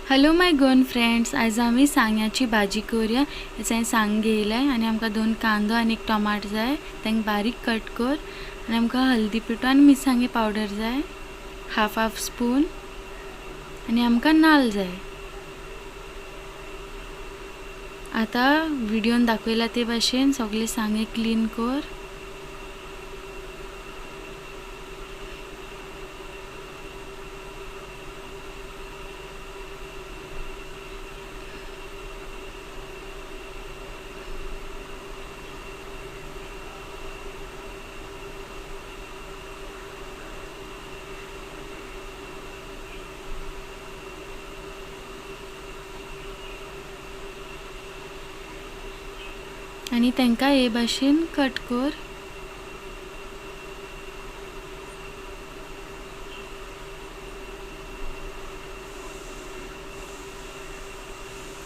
Hello my Goan friends, आयज आमी सांग्याची भाजी करूया. हें सांग घेयलें आनी आमकां 2 कांदो आनी 1 टमाट जाय. तांकां बारीक कट कर. आनी आमकां हल्दी पिठो आनी मिरसांगे पावडर जाय, हाफ हाफ स्पून. आनी आमकां नाल्ल जाय. आतां व्हिडियोन दाखयला ते भाशेन सगळे सांगे क्लीन कर. आनी तांकां हे भाशेन कट कर.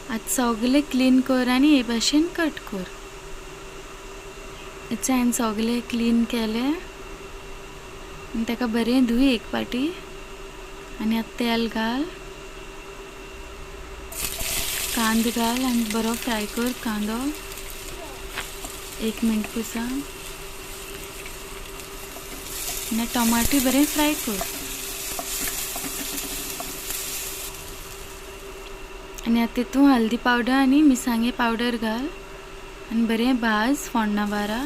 आतां सगळे क्लीन कर आनी हे भाशेन कट कर. आतां हांवें सगळे क्लीन केले आनी ताका बरें धुय एक पाटी. आनी आतां तेल घाल, कांदो घाल आनी बरो फ्राय कर कांदो 1 मिनट पुसा. आनी टमाटूय बरें फ्राय कर. आनी आतां तितून हल्दी पावडर आनी मिरसांगे पावडर घाल आनी बरें भाज फोण्णा बारा.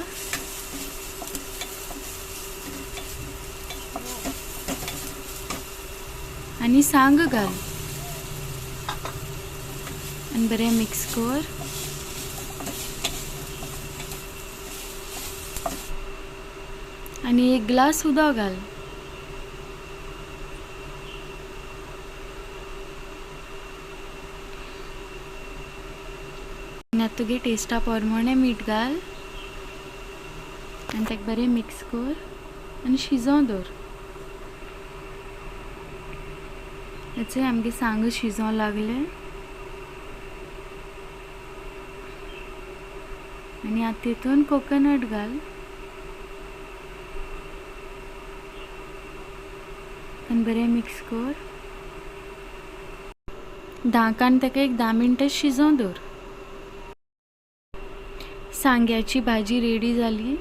आनी सांग घाल आनी बरें मिक्स कर. आनी 1 ग्लास उदक घाल. आनी आतां तुगे टेस्टा प्रमाणे मीठ घाल आनी ताका बरें मिक्स कर आनी शिजोवंक दवर. हेचे आमगे सांग शिजोवंक लागले. आनी आतां तितून कोकोनट घाल. आनी बरें मिक्स कर. धांकान ताका एक 10 मिनटां शिजोवंक दवर. सांग्याची भाजी रेडी जाली.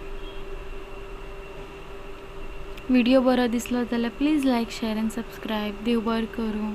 व्हिडिओ बरो दिसलो जाल्यार please like, share and subscribe. देव बरें करूं.